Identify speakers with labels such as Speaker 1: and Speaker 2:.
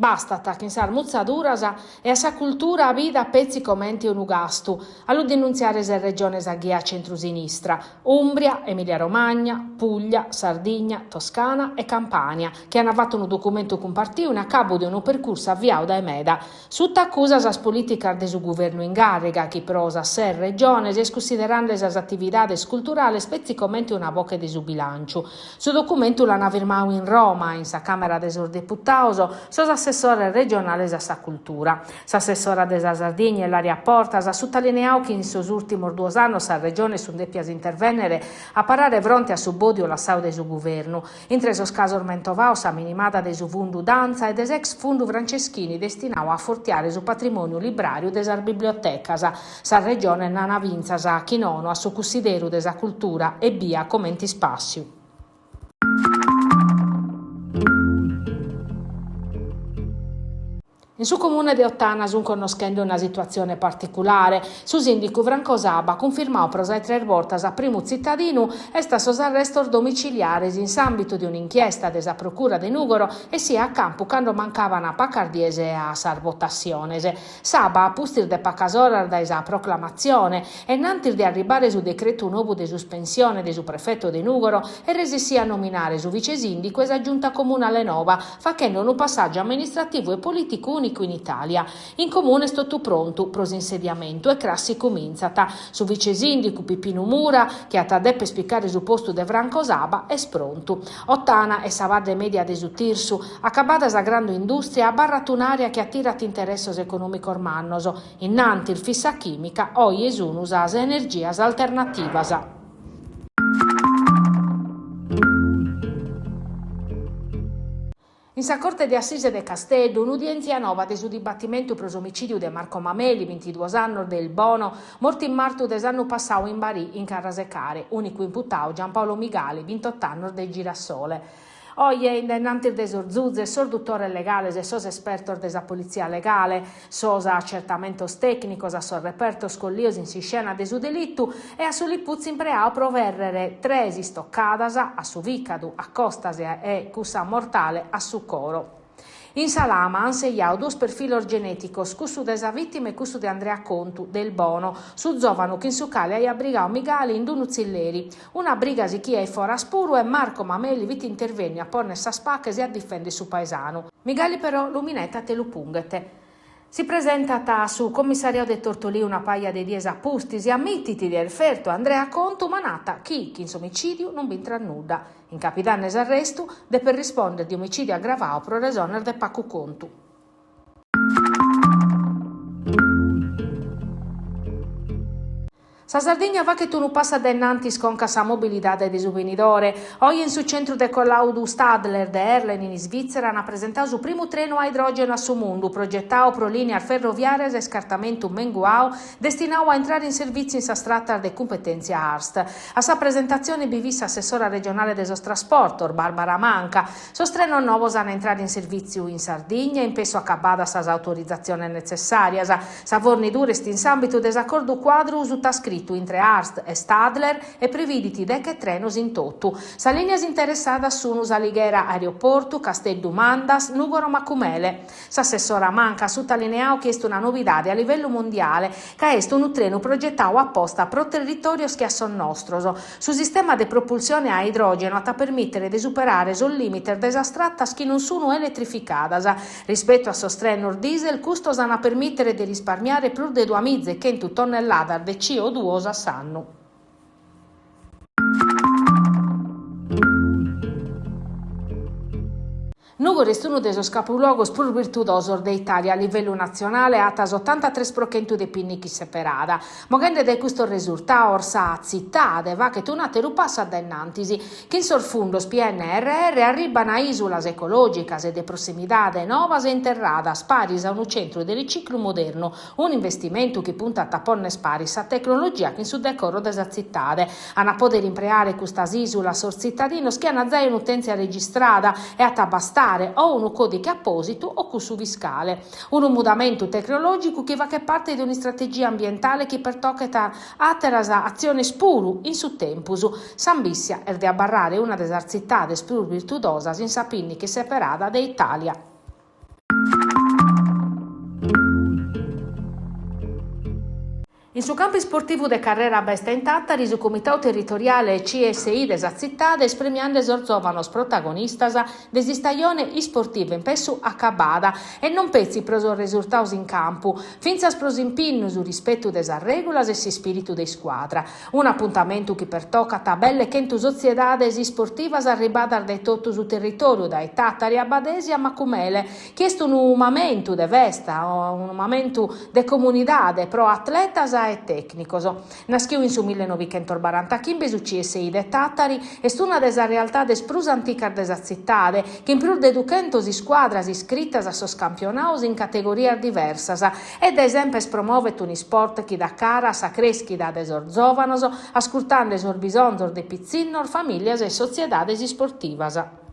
Speaker 1: Bastat chin sas mutzaduras e a sa cultura bida petzi comente unu gastu, a lu denuntziare ses regiones a ghia centru-sinistra, Umbria, Emilia Romagna, Puglia, Sardigna, Toscana e Campania, chi ant fatu unu documentu cumpartiu in acabu de unu percursu aviadu dae meda. Suta acusa sas polìticas de su guvernu in gàrriga chi pro sas ses regiones est cunsiderende sas atividades culturales petzi comente una boche de su bilànciu. Su documentu l'ant firmadu in Roma, in sa Càmera de sos Deputados, sos assessores regionales a sa cultura. S'assessora de sa Sardigna, Ilaria Portas, at sutalineadu chi in sos ùrtimos duos annos sas regiones sunt dèpias intervènnere a parare fronte a su bòdiu lassadu dae su guvernu. Intre sos casos mentovados sa minimada de su fundu Dantza e de s'ex fundu Franceschini destinadu a afortiare su patrimòniu libràriu de sas bibliotecas. Sas regiones nana fintzas chi nono a su cussideru de sa cultura ebbia comente ispàssiu. In su comune de Ottana sunt connoschende una situatzione particulare. Su sìndicu Franco Saba, cunfirmadu pro sa 'e tres bortas a primu tzitadinu, est a sos arrestos domiciliares in s'àmbitu de un'inchiesta de sa Procura de Nùgoro essia a campu cando mancabant pacas dies a sas votassiones. Saba, a pustis de pacas oras dae sa proclamatzione e in antis de arribare su decretu nobu de suspensione de su prefeto de Nùgoro, est resessiu a nominare su vicesìndicu e sa giunta comunale noba, fachende unu passàgiu amministrativu e polìticu ùnicu in Itàlia. In Comune est totu prontu pro s'insediamentu e cras si cumintzat. Su vicesìndicu Pipinu Mura, chi at a deper picare su postu de Franco Saba, est prontu. Ottana e sa Badde Mèdia de su Tirsu, acabada sa grandu indùstria, abarrat un'àrea chi atirat interessos econòmicos mannos. Innantis fit sa chìmica, oje sunu sas energias alternativas. In sa Corte de Assise de Casteddu, un'udièntzia nova de su dibatimentu pro s'omicìdiu de Marco Mameli, bintiduos annos, de Ilbono, mortu in martu de s'annu passadu in Barì, in Carrasecare, ùnicu imputadu Giampaolo Migali, bintot'annos de Girasole. Oje, in dae innantis de sos zuzes, sos dutores legales e sos espertos de sa politzia legale, sos acertamentos tècnicos a sos repertos collios in s'iscena de su delitu e a su liputzu impreadu pro fèrrere tres istocadas a su fìcadu, a costas e cussa mortale a su coro. In sa lama an sejadu duos perfilos genèticos, cussu de sa vìtima e cussu de Andrea Contu, de Ilbono, su zòvanu chin su cale aiat brigadu Migali in unu tzilleri. Una briga sichia in foras puru e Marco Mameli fit intervènniu a pònnere sas paches e a difèndere su paesanu. Migali però lu minetat e lu punghet. Si presentat a su commissariadu de Tortolì una paja de dies a pustis e ammitit de aer fertu a Andrea Contu ma nat chi chin s'omicìdiu non b'intrat nudda. In capidanne s'arrestu depet rispòndere de omicìdiu agravadu pro resones de pacu contu. Sa Sardigna faghet unu passu a dae innantis conca a sa mobilidade de su benidore. Oje in su centru de collàudu Stadler de Erlen in Isvìtzera ant presentadu su primu trenu a idrògenu a su mundu, progetadu pro lìnias ferroviàrias a iscartamentu menguadu, destinadu a intrare in servìtziu in sas tratas de cumpetèntzia Arst. A sa presentatzione bi fit s'assessora regionale de sos trasportos, Barbara Manca. Sos trenos novos ant a intrare in servìtziu in Sardigna in pessu acabadas sas autorizatziones netzessàrias. Sa fornidura est in s'àmbitu de s'acordu cuadru sutascritu intre Arst e Stadler e previdit deche trenos in totu. Sas lìnias interessadas sunt S'Alighera Aeroportu, Casteddu Mandas, Nùgoro Macumele. S'assessora Manca at sutalineadu chi est una novidade a livellu mundiale, ca est unu trenu progetadu a posta pro territòrios che a sos nostros. Su sistema de propulsione a idrògenu at a permìtere de superare sos lìmites de sas tratas chi non sunt eletrificadas. Rispetu a sos trenos diesel, custos an a permìtere de risparmiare prus de duamiza e chentu tonnelladas de CO duos a s'annu. Nùgoro est unu de sos capulogos prus virtudosos de Itàlia a livellu natzionale, at s'otantatres pro chentu de pinnichi seperada. Moghende dae custos resurtados sa tzitade faghet un'àteru passu a dae innantis. Chin sos fundos PNRR arribban ìsulas ecològicas e de prossimidade novas e interradas paris a unu centru de riciclu modernu, Un'investimentu chi puntat a pònnere paris sa tecnologia chin su decoro de sa tzitade. An a pòdere impreare custas ìsulas sos tzitadinos chi an zai un'utèntzia registrada e at a bastare o unu còdighe apòsitu o cussu fiscale. Unu mudamentu tecnològicu chi faghet parte de un'istrategia ambientale chi pertochet àteras atziones puru in su tempus. S'ambissia est de abarrare una de sas tzitades prus virtudosas in sa pinniche seperada de Itàlia. In su campu isportivu de Carrera Besta in Tàtari su Comitadu Territoriale CSI de sa tzitade est premiende sos zòvanos protagonistas de s'istajone isportiva in pessu acabada e non petzi pro sos resurtados in campu, fintzas pro s'impinnu, su rispetu de sas règulas e s'ispìritu de iscuadra. Un'apuntamentu chi pertocat belle chentu sotziedades isportivas arribadas dae totu su territòriu, dae Tàtari a Badesi a Macumele, chi est unu mamentu de festa, unu mamentu de comunidade pro atletas e tècnicos. Naschiu in su millenovichentosbarantachimbe su CSI de Tàtari est una de sas realtades prus anticas de sa tzitade, chin prus de duchentos iscuadras iscritas a sos campionados in categorias diversas e dae semper promovet un'isport chi dat cara a sa crèschida de sos zòvanos, ascurtende sos bisonzos de pitzinnos, famìlias e sotziedades isportivas.